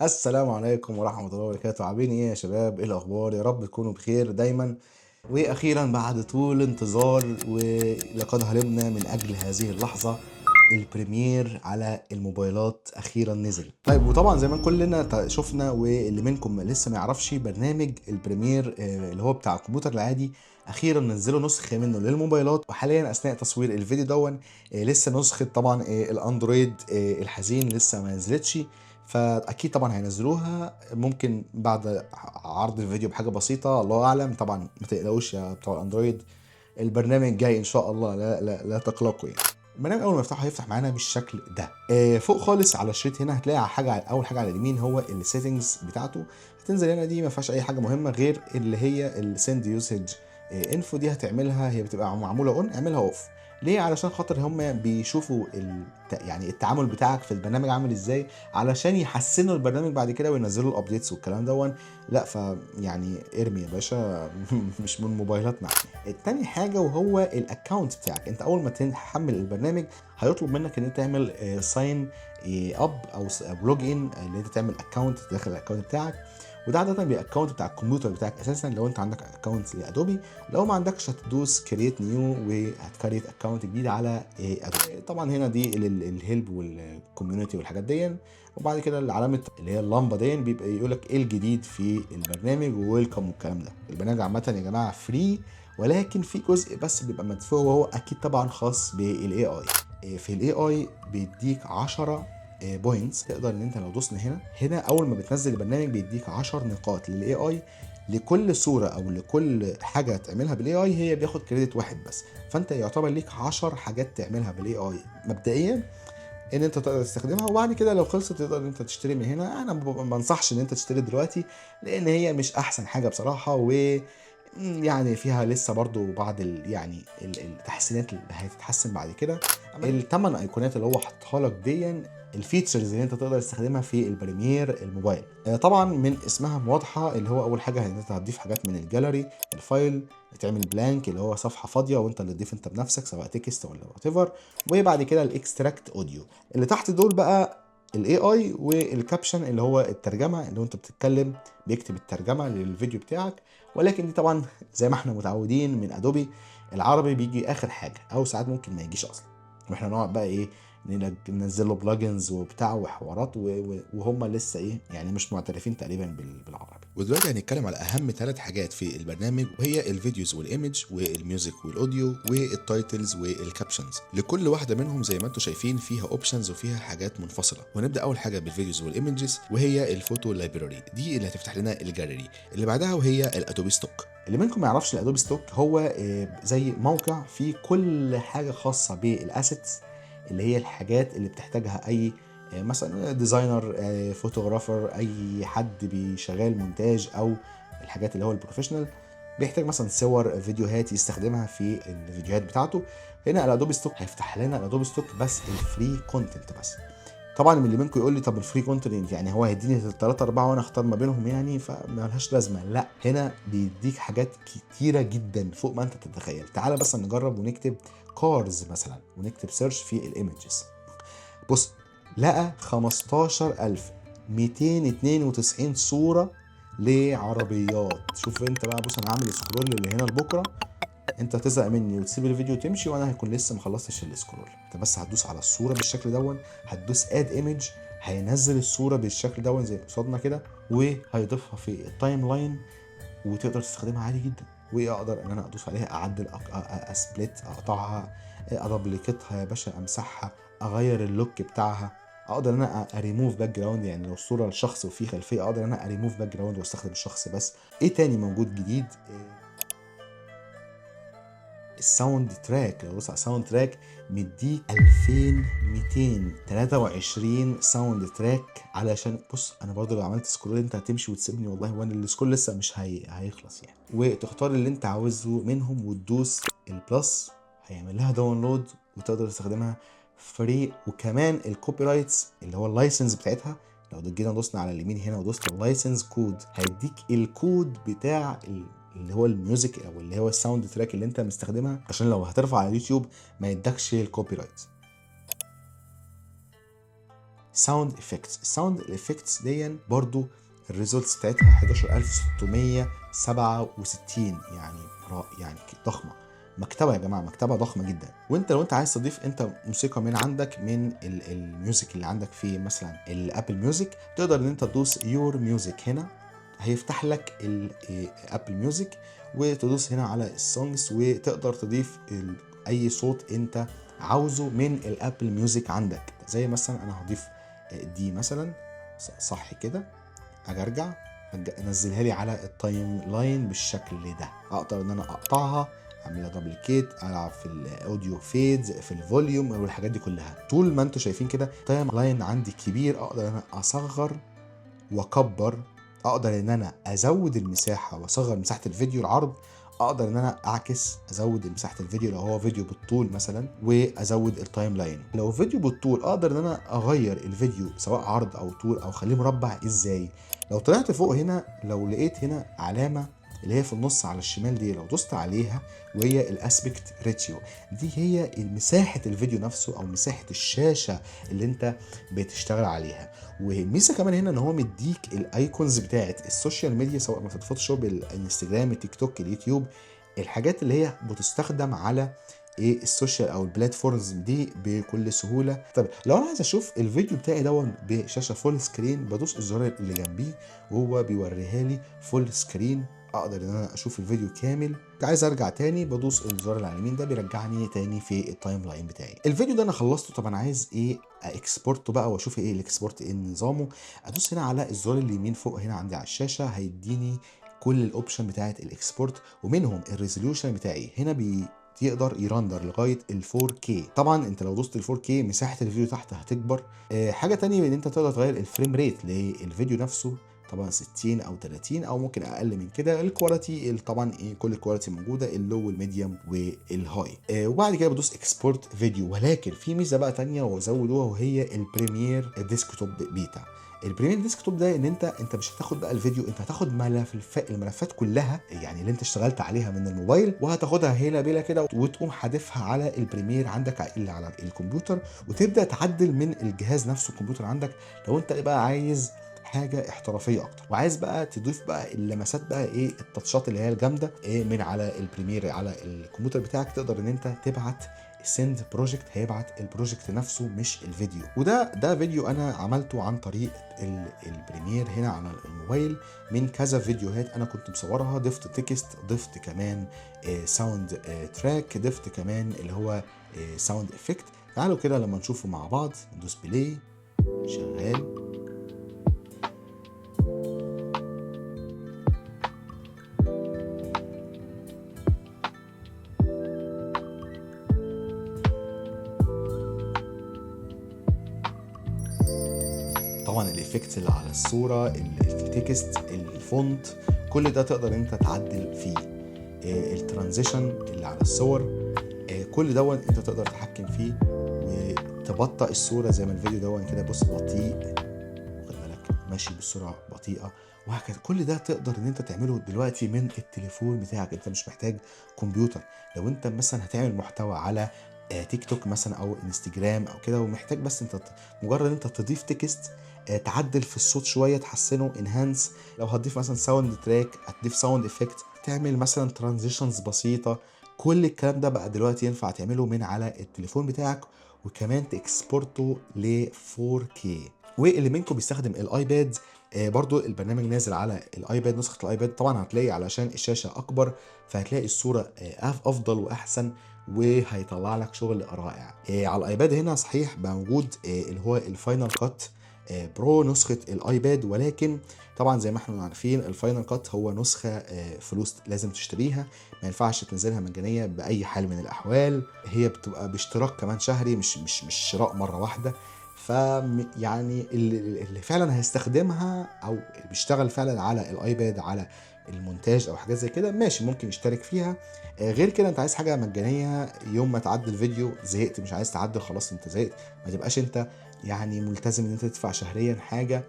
السلام عليكم ورحمة الله وبركاته. عاملين ايه يا شباب؟ ايه الاخبار؟ يا رب تكونوا بخير دايما. واخيرا بعد طول انتظار ولقد هربنا من اجل هذه اللحظة، ال Premiere على الموبايلات اخيرا نزل. طيب، وطبعا زي ما كلنا شفنا واللي منكم لسه ما يعرفش، برنامج ال Premiere اللي هو بتاع الكمبيوتر العادي اخيرا نزلوا نسخه منه للموبايلات. وحاليا اثناء تصوير الفيديو دون لسه نسخه طبعا ال Android الحزين لسه ما نزلتش، فاكيد طبعا هينزلوها ممكن بعد عرض الفيديو بحاجة بسيطة، الله اعلم. طبعا ما تقلقوش يا بتوع ال Android، البرنامج جاي ان شاء الله، لا لا لا تقلقوا. يعني البرنامج اول ما يفتحه هيفتح معانا بالشكل ده. فوق خالص على الشريط هنا هتلاقي حاجة، اول حاجة على اليمين هو ال settings بتاعته. هتنزل هنا، دي ما فيهاش اي حاجة مهمة غير اللي هي ال send usage info، دي هتعملها، هي بتبقى معمولة on، اعملها off. ليه؟ علشان خاطر هم بيشوفوا يعني التعامل بتاعك في البرنامج عامل ازاي، علشان يحسنوا البرنامج بعد كده وينزلوا ال updates والكلام دون. لا، ف يعني ارمي يا باشا مش من موبايلاتنا. التاني حاجة وهو ال account بتاعك. انت اول ما تحمل البرنامج هيطلب منك ان انت تعمل sign up او log in، اللي انت تعمل account، تدخل ال account بتاعك. وده عادة بيبقى account بتاع الكمبيوتر بتاعك اساسا لو انت عندك account ل Adobe. لو ما عندكش هتدوس create new وهت create account جديد على Adobe. طبعا هنا دي ال help وال community والحاجات دي. وبعد كده العلامة اللي هي اللمبة دي بيبقى يقول لك ايه الجديد في البرنامج و welcome والكلام ده. البرنامج عامة يا جماعة free، ولكن في جزء بس بيبقى مدفوع، وهو اكيد طبعا خاص بال AI. في ال AI بيديك 10 points، تقدر ان انت لو دوسنا هنا اول ما بتنزل البرنامج بيديك 10 نقاط لل AI لكل صوره او لكل حاجة تعملها بال AI، هي بياخد credit واحد بس. فانت يعتبر ليك 10 حاجات تعملها بال AI مبدئيا ان انت تقدر تستخدمها، وبعد كده لو خلصت تقدر ان انت تشتري من هنا. انا ما بنصحش ان انت تشتري دلوقتي لان هي مش احسن حاجة بصراحه، و يعني فيها لسه برضو بعض يعني التحسينات اللي هتتحسن بعد كده. الثمان ايقونات اللي هو حاطها لك دي ال features اللي انت تقدر تستخدمها في ال Premiere الموبايل. طبعا من اسمها واضحه، اللي هو اول حاجة ان انت هتضيف حاجات من ال gallery، ال file، تعمل blank اللي هو صفحة فاضية وانت اللي تضيف انت بنفسك سواء text ولا whatever. وبعد كده ال extract audio. اللي تحت دول بقى ال AI وال caption اللي هو الترجمة، اللي انت بتتكلم بيكتب الترجمة للفيديو بتاعك. ولكن دي طبعا زي ما احنا متعودين من Adobe، العربي بيجي اخر حاجة او ساعات ممكن ما يجيش اصلا، واحنا نقعد بقى ايه ننزل له plugins وبتاع وحوارات، وهم لسه ايه يعني مش معترفين تقريبا بالعربي. ودلوقتي هنتكلم على اهم 3 حاجات في البرنامج، وهي ال videos وال image وال music وال audio وال titles وال captions. لكل واحدة منهم زي ما انتم شايفين فيها options وفيها حاجات منفصلة. ونبدا اول حاجة بال videos وال images، وهي ال photo library، دي اللي هتفتح لنا الجاليري. اللي بعدها وهي ال Adobe Stock. اللي منكم ما يعرفش ال Adobe Stock هو زي موقع فيه كل حاجة خاصة بال assets، اللي هي الحاجات اللي بتحتاجها اي مثلا designer، photographer، اي حد بيشغل مونتاج او الحاجات اللي هو ال professional، بيحتاج مثلا صور، فيديوهات يستخدمها في الفيديوهات بتاعته. هنا ال Adobe Stock هيفتح لنا ال Adobe Stock بس ال free content بس. طبعا اللي منكم يقول لي طب ال free content يعني هو هيديني 3 4 وانا اختار ما بينهم يعني، فما لهاش لازمه. لا، هنا بيديك حاجات كتيرة جدا فوق ما انت تتخيل. تعالى بس نجرب ونكتب cars مثلا ونكتب search في ال images. بص، لقى 15292 صوره لعربيات. شوف انت بقى، بص انا هعمل scroll اللي هنا لبكرة، انت تزهق مني وتسيب الفيديو وتمشي وانا هيكون لسه ما خلصتش ال scroll. انت بس هتدوس على الصورة بالشكل دون، هتدوس add image، هينزل الصورة بالشكل دون زي قصادنا كده، وهيضيفها في ال timeline وتقدر تستخدمها عادي جدا. واقدر ان انا ادوس عليها، اعدل، ا split، اقطعها، ا duplicate ها يا باشا، امسحها، اغير ال look بتاعها. اقدر ان انا اريموف باك جراوند، يعني لو الصورة لشخص وفي خلفية اقدر ان انا اريموف باك جراوند واستخدم الشخص بس. ايه تاني موجود جديد؟ ال soundtrack. لو بص على ال soundtrack مديك 2223 soundtrack. علشان بص انا برضو لو عملت scroll انت هتمشي وتسيبني والله، وانا ال scroll لسه مش هيخلص يعني. وتختار اللي انت عاوزه منهم وتدوس ال plus، هيعمل لها download وتقدر تستخدمها free. وكمان ال copyrights اللي هو ال license بتاعتها، لو جينا دوسنا على اليمين هنا ودوست ال license code هيديك الكود بتاع اللي هو ال music او اللي هو ال soundtrack اللي انت مستخدمها، عشان لو هترفع على اليوتيوب ما يدكش ال copyright. sound effects. ال sound effects دي برضو ال results بتاعتها 11667، يعني يعني ضخمه. مكتبه يا جماعه، مكتبه ضخمة جدا. وانت لو انت عايز تضيف انت موسيقى من عندك، من ال music اللي عندك في مثلا ال Apple Music، تقدر ان انت تدوس your music هنا، هيفتح لك ال Apple Music، وتدوس هنا على ال songs وتقدر تضيف اي صوت انت عاوزه من ال Apple Music عندك. زي مثلا انا هضيف دي مثلا، صح كده، اجي ارجع انزلها لي على ال timeline بالشكل ده. اقدر ان انا اقطعها، اعملها duplicate، العب في ال audio fades، في ال volume والحاجات دي كلها. طول ما انتم شايفين كده timeline عندي كبير، اقدر ان انا اصغر واكبر، اقدر ان انا ازود المساحة واصغر مساحة الفيديو العرض، اقدر ان انا اعكس ازود مساحة الفيديو لو هو فيديو بالطول مثلا، وازود ال timeline. لو فيديو بالطول اقدر ان انا اغير الفيديو سواء عرض او طول او اخليه مربع. ازاي؟ لو طلعت فوق هنا، لو لقيت هنا علامة اللي هي في النص على الشمال دي، لو دوست عليها وهي ال aspect ratio، دي هي مساحة الفيديو نفسه او مساحة الشاشة اللي انت بتشتغل عليها. والميزة كمان هنا ان هو مديك ال icons بتاعت ال social media، سواء مثلا فوتوشوب، الانستجرام، التيك توك، اليوتيوب، الحاجات اللي هي بتستخدم على ايه ال social او ال platforms دي بكل سهوله. طب لو انا عايز اشوف الفيديو بتاعي دون بشاشة full screen، بدوس الزرار اللي جنبيه وهو بيوريها لي full screen، اقدر ان انا اشوف الفيديو كامل. عايز ارجع تاني بدوس الزرار اللي على اليمين ده، بيرجعني تاني في ال timeline بتاعي. الفيديو ده انا خلصته، طب انا عايز ايه export ه بقى واشوف ايه ال export ايه نظامه. ادوس هنا على الزرار اليمين فوق هنا عندي على الشاشة، هيديني كل ال option بتاعت ال export، ومنهم ال resolution بتاعي. هنا يقدر ي render لغاية ال 4K. طبعا انت لو دوست ال 4K مساحة الفيديو تحت هتكبر. حاجة تانية ان انت تقدر تغير ال frame rate للفيديو نفسه، طبعا 60 او 30 او ممكن اقل من كده. ال quality طبعا ايه كل ال quality موجوده، ال low وال medium وال high. وبعد كده بدوس export video. ولكن في ميزة بقى تانية وزودوها، وهي ال Premiere Desktop beta. ال Premiere Desktop ده ان انت مش هتاخد بقى الفيديو، انت هتاخد الملفات كلها يعني اللي انت اشتغلت عليها من الموبايل، وهتاخدها هيلا بيلا كده وتقوم حادفها على ال Premiere عندك اللي على الكمبيوتر، وتبدا تعدل من الجهاز نفسه الكمبيوتر عندك. لو انت بقى عايز حاجة احترافية اكتر، وعايز بقى تضيف بقى اللمسات بقى ايه ال touch ات اللي هي الجامدة ايه من على ال Premiere على الكمبيوتر بتاعك، تقدر ان انت تبعت send project، هيبعت ال project نفسه مش الفيديو. وده فيديو انا عملته عن طريق ال Premiere هنا على الموبايل، من كذا فيديوهات انا كنت مصورها. ضفت text، ضفت كمان sound track، ضفت كمان اللي هو sound effect. تعالوا كده لما نشوفه مع بعض. ندوس play، شغال. طبعا ال effect اللي على الصورة، ال text، ال font، كل ده تقدر انت تعدل فيه. ال transition اللي على الصور، كل دون انت تقدر تتحكم فيه وتبطئ الصورة زي ما الفيديو دون كده، بص بطيء، واخد بالك، ماشي بسرعة بطيئه وهكذا. كل ده تقدر ان انت تعمله دلوقتي من التليفون بتاعك، انت مش محتاج كمبيوتر. لو انت مثلا هتعمل محتوى على تيك توك مثلا او انستجرام او كده، ومحتاج بس انت مجرد انت تضيف text، تعدل في الصوت شوية، تحسنه، enhance. لو هتضيف مثلا sound track، هتضيف sound effect، تعمل مثلا transitions بسيطة، كل الكلام ده بقى دلوقتي ينفع تعمله من على التليفون بتاعك، وكمان ت export ه ل 4K. واللي منكم بيستخدم ال iPad، برضو البرنامج نازل على ال iPad، نسخة ال iPad طبعا هتلاقي علشان الشاشة اكبر، فهتلاقي الصورة افضل واحسن، وهيطلع لك شغل رائع. على ال iPad هنا صحيح موجود اللي هو ال Final Cut Pro نسخة ال iPad، ولكن طبعا زي ما احنا عارفين ال Final Cut هو نسخة فلوس لازم تشتريها، ما ينفعش تنزلها مجانية بأي حال من الأحوال، هي بتبقى باشتراك كمان شهري، مش شراء مرة واحدة. ف يعني اللي فعلا هيستخدمها او بيشتغل فعلا على ال iPad على المونتاج او حاجات زي كده، ماشي ممكن يشترك فيها. غير كده انت عايز حاجة مجانية، يوم ما تعدل فيديو زهقت مش عايز تعدل، خلاص انت زهقت، ما تبقاش انت يعني ملتزم ان انت تدفع شهريا حاجة.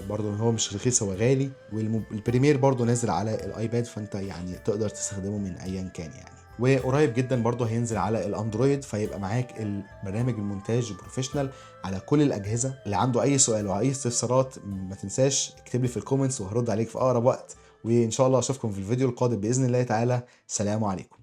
برضه هو مش رخيص، هو غالي. وال Premiere برضه نازل على ال iPad، فانت يعني تقدر تستخدمه من ايا كان يعني. وقريب جدا برضه هينزل على الاندرويد، فيبقى معاك البرنامج المونتاج professional على كل الاجهزة. اللي عنده اي سؤال او اي استفسارات ما تنساش اكتب لي في ال comments وهرد عليك في اقرب وقت. وان شاء الله اشوفكم في الفيديو القادم باذن الله تعالى. سلام عليكم.